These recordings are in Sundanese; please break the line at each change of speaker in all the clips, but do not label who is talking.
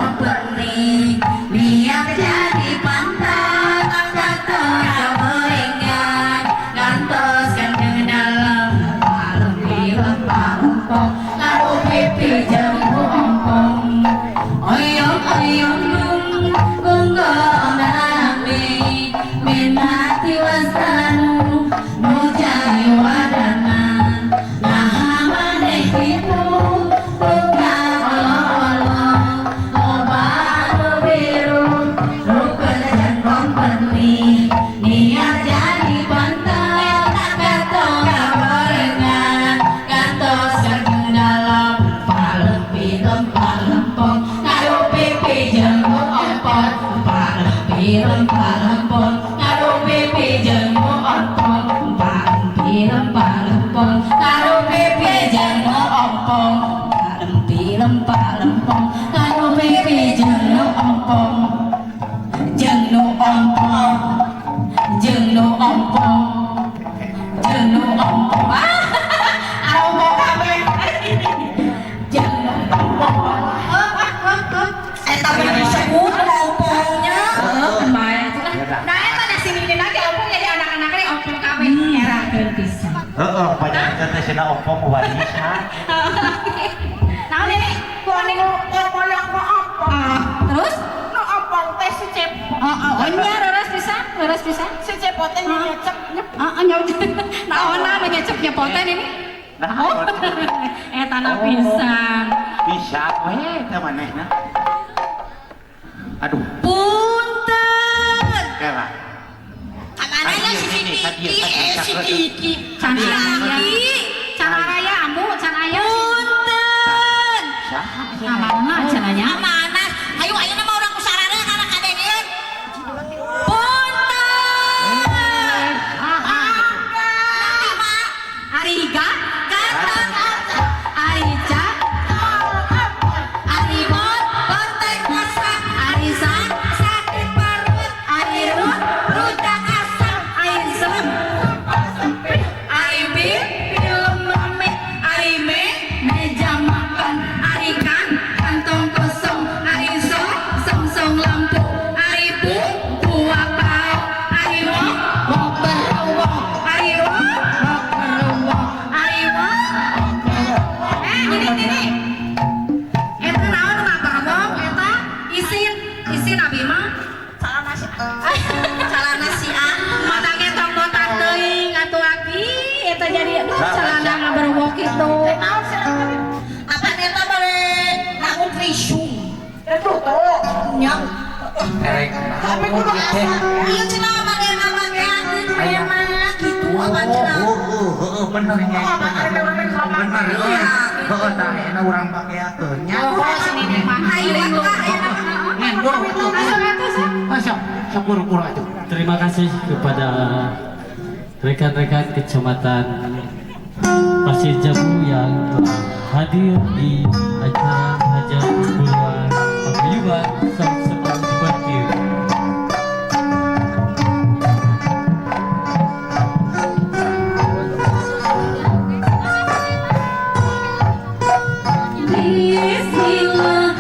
Kompeni niat jadi pantat katon kagorengan ngantos Kanjeng Dalem palem lempah lempong karo pipi jeung ompong oyong oyong nung nami minati wastanu nu jadi wadana nah maneh kitu buka olo-olo loba anu biru rukun jeung kompeni niat jadi pantat katon kagorengan ngantos Kanjeng Dalem palepi lempah lempong karo pipi jeung ompong palepi lempah lempong karo pipi jeung ompong palepi lempah lempong karo pipi jeung ompong palepi lempah lempong karo pipi jeung ompong jeung nu ompong jeung nu ompong jeung nu ompong ah ompong kabeh jeung nu ompong.
Eta mah disebut ompongnya.
Oh, bae. Nah, eta nya si Nini lagi ompong jadi anak-anaknya ompong kabeh erakeun pisan.
Heeh, panjangkeun teh cenah ompong warisan.
Naon ini?
Ku anu ngomong nu ompong.
Ah, terus?
Nu ompong teh si Cepot.
Oh, nya leres pisan, leres pisan.
Si Cepot teh nyecep nyep.
Ah, nya naonna nu nyecep nyepoten ini?
Nah,
Oh, eta na pisan.
Bisa we teh manehna. Aduh,
Punten.
Kela.
Kamana ya si
Ini,
Kiki?
tadi,
Eh, si Kiki.
Can aya. Can aya ambu, can aya.
Punten.
Saha?
Kamana can aya?
Kamana? Ayo ayeuna mah urang kusarareuh kana kadengeun. Punten. Nanti mah
Ariga,
Gatot.
Arica, Aribot,
Bonteng masak,
Arisa,
sakit perut,
Airut,
rujak asam,
Aisem, Aribi, film mame, Arime, meja makan, Arikan, kantong kosong, Ariso, song-song lampu, Aripu, buah pao, Ariwo, wok berowok, Ariwo, wok berowok, Ariwo, eh, ini, ini. Eta naon ngaberowok, eta isin, isin abi mah.
Calana si Calana si A.
Mata tong botak teuing atuh aki eta jadi aduh celana ngaberwok kitu.
Naon sih? Apa eta bale namun risung. Nya.
Erek.
Tapi kudu asa. Ieu cenah manehna makean mah kitu apa cenah.
Oh, heeh, bener nya. Bener euy. Heeh, tah ayeuna urang pakeakeun nya.
Oh, sini mah.
Ayo atuh ayeuna.
Ngan buru atuh.
Masuk atuh sok.
Masuk, sok buru-buru atuh.
Terima kasih kepada rekan-rekan Kecamatan Pasir Jambu yang telah hadir di acara Hajat Buruan Paguyuban Saung Sepuh Berdiri.
Bismillah,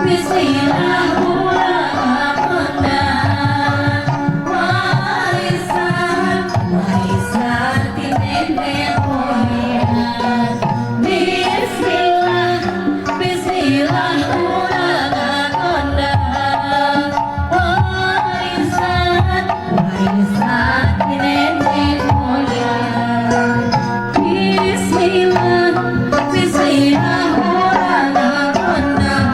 Bismillah, urang kondang. Warisan, warisan ti nenek moyang. Bismillah, Bismillah, urang kondang. Warisan, warisan ti nenek moyang. Bismillah, Bismillah, urang kondang.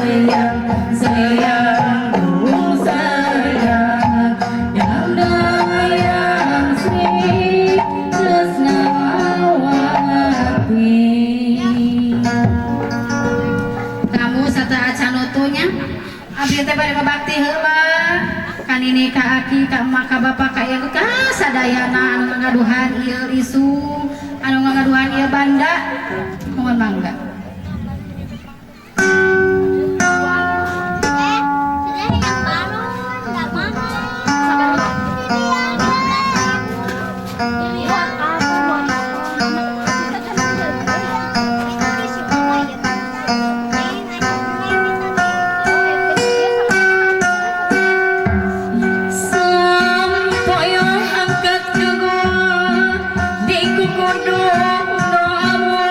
Sayang, sayang, oh sayang, yang dayang Sri Tresnawati.
Kamu sateuacan utuhnya abdi teh bade ngabakti heula kan ini ka aki, ka emak, ka bapak, ka ieu, ka sadayana anu ngagaduhan ieu isung, anu ngagaduhan ieu banda, mohon mangga.
Sudah yang baru, nggak mahal.
Sampoyo angkat kegoa di kukudung doamu.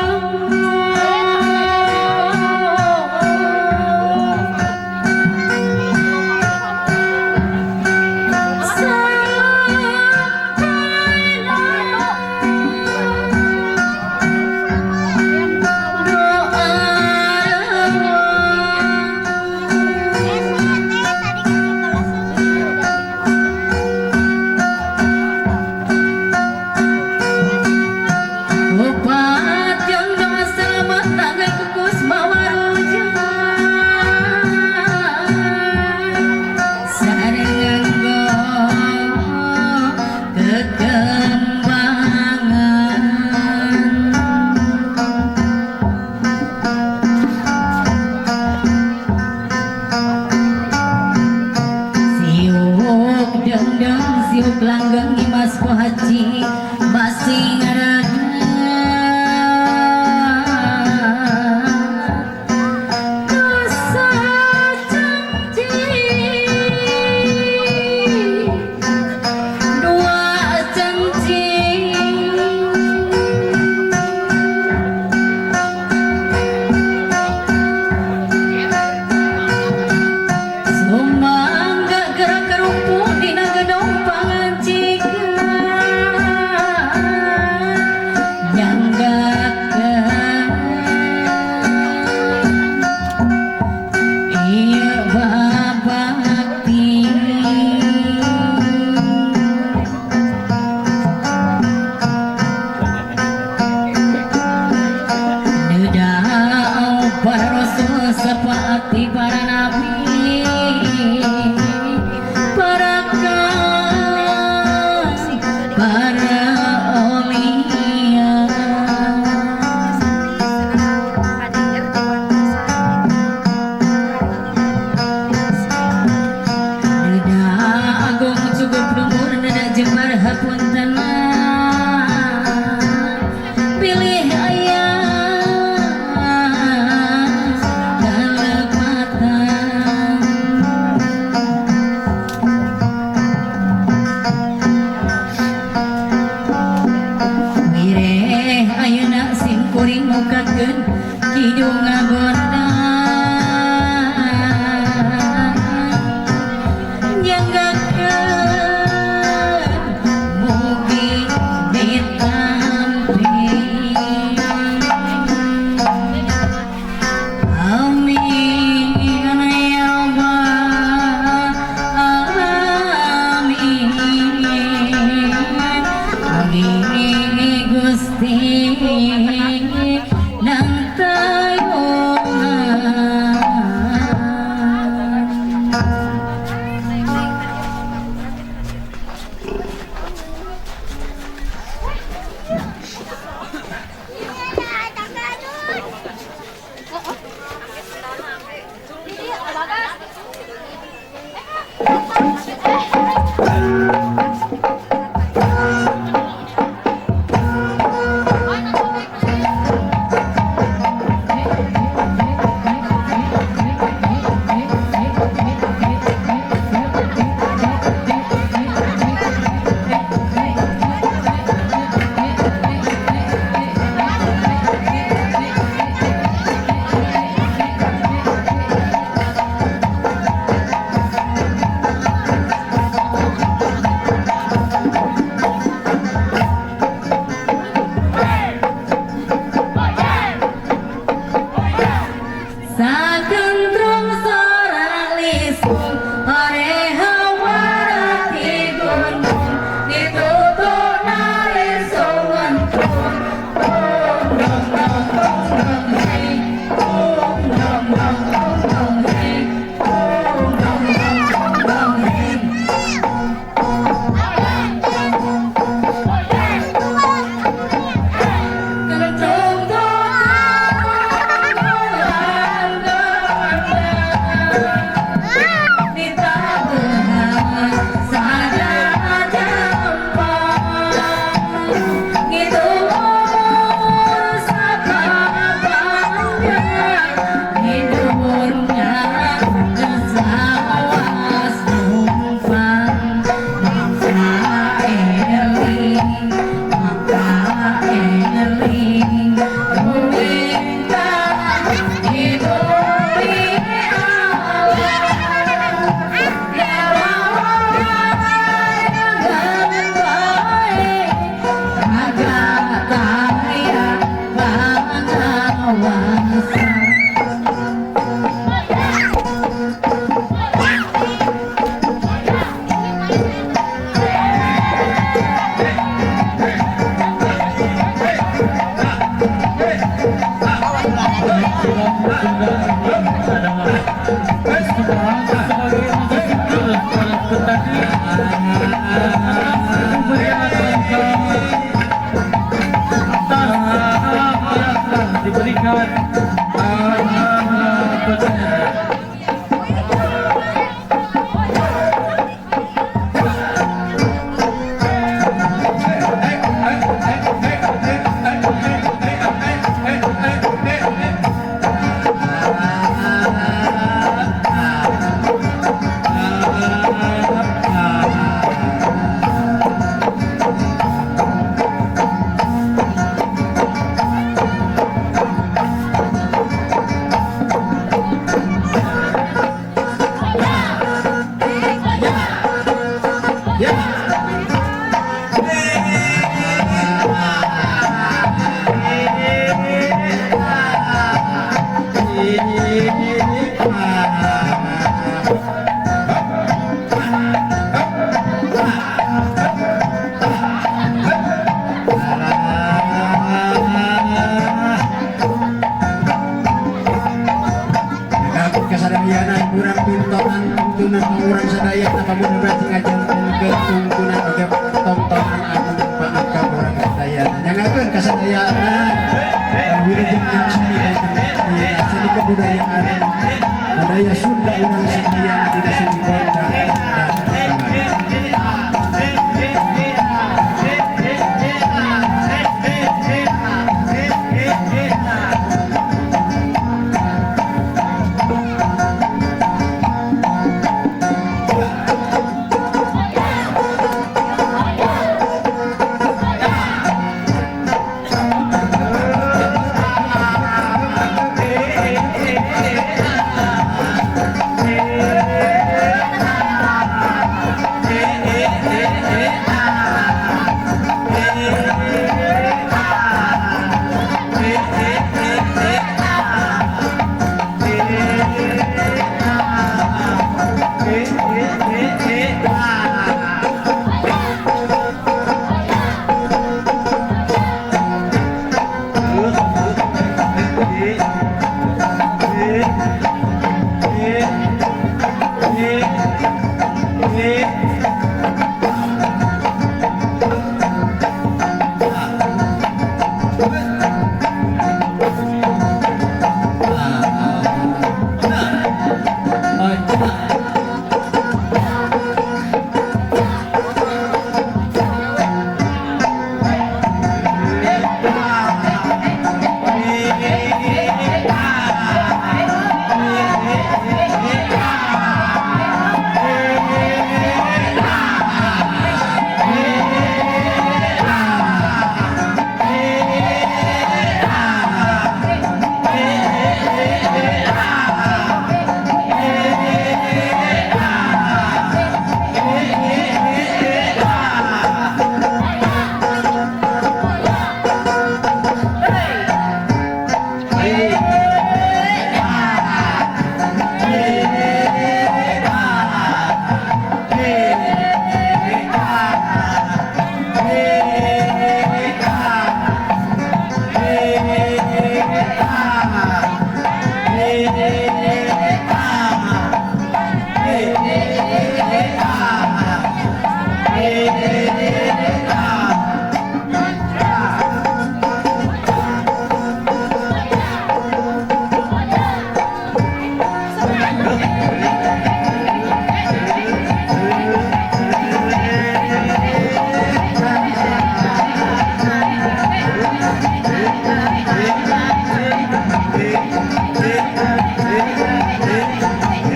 Hey,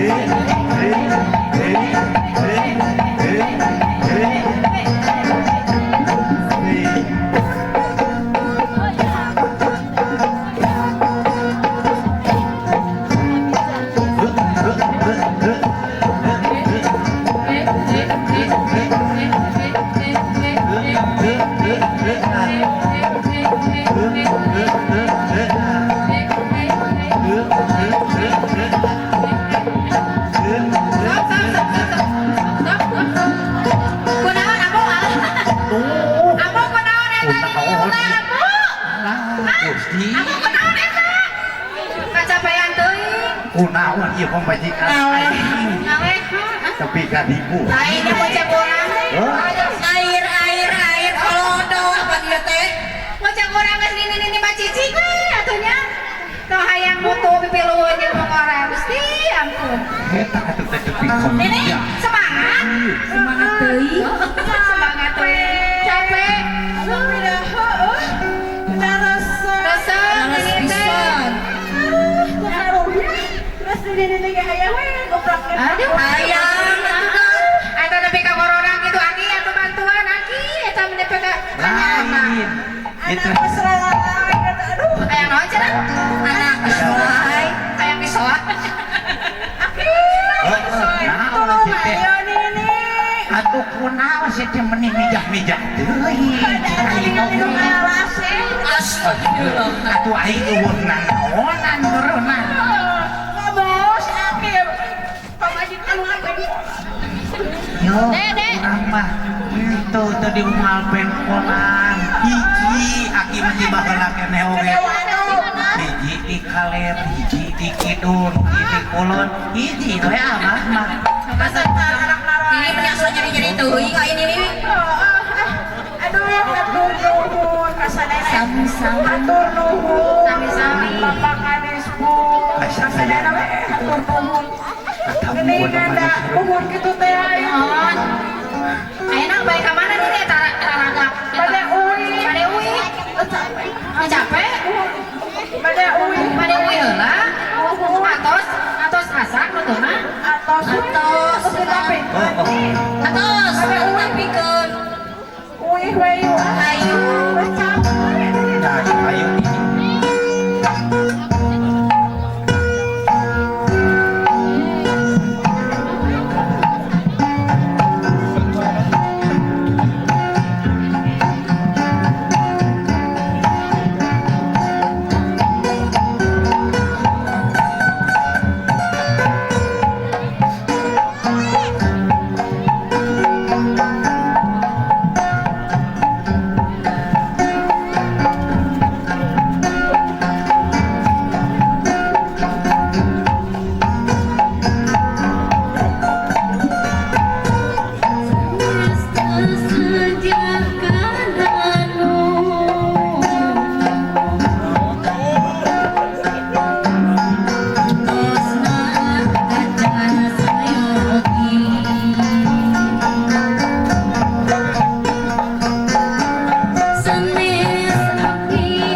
pamajikan aing.
Nawe.
Tapi ka dibu.
Aing di bocah urang.
Air air air kolodo apa dia teh?
Bocah urang geus nini-nini mah cicing we atuh nya. Teu hayang mutu pipiluhun jeung mongora Gusti ampun.
Eta atuh teh tepi
Nini semangat.
Semangat teuing.
Semangat teuing. Capek. Resep nini teh. Aduh,
Hayang
eta nepi ka ngororang gitu aki atuh bantuan aki eta nepi ka
Lain. Itu
hayang naon cenah?
Anak soai.
Hayang disoak.
Naon sih teh? Atuh kunaon sih teh meni mijah-mijah teuing. Aing oge.
Astagfirullah.
Atuh aing eueuh nanaonan meureunna. Yo, urang mah henteu teu diunggal pengkolan. Hiji aki mah di baheula keneh oge. Hiji di kaler, hiji di kidul, hiji di kulon, hiji we abah mah.
Ini menyasa nyeri-nyeri teuing ka ini nih. Sami-sami.
Sami-sami.
Asa saya.
Naon? Ayeuna bae ka mana nih eta raraga? Bade uwi. Bade uwi. Oh, capek? Bade uwi. Bade uwi heula. Atos, atos asak nutuna.
Atos.
Oh, oh.
Atos. Tapikeun. Ayu.
Nah, ayo.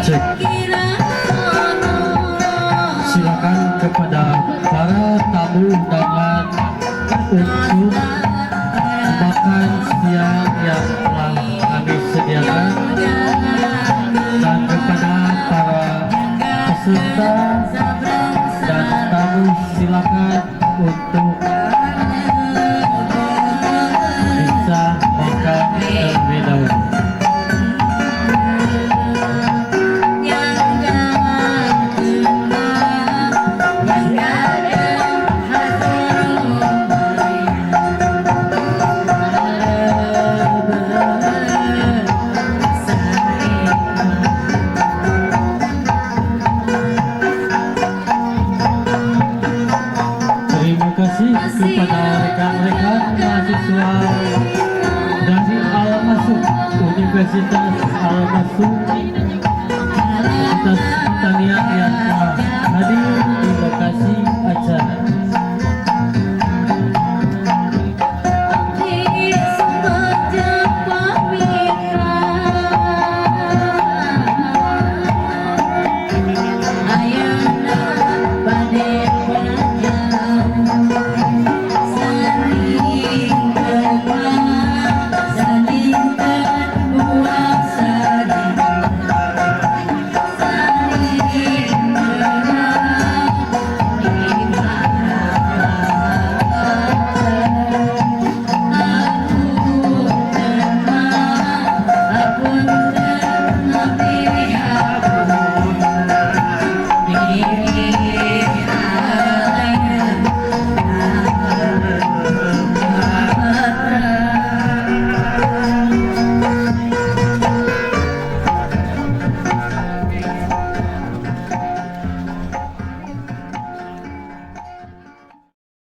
Cek. Silakan kepada para tamu undangan untuk makan siang yang telah kami sediakan dan kepada para peserta dan tamu silakan untuk bisa makan terlebih dahulu. Terima kasih kepada rekan-rekan mahasiswa dari Al-Masuk, Universitas Al-Masuk.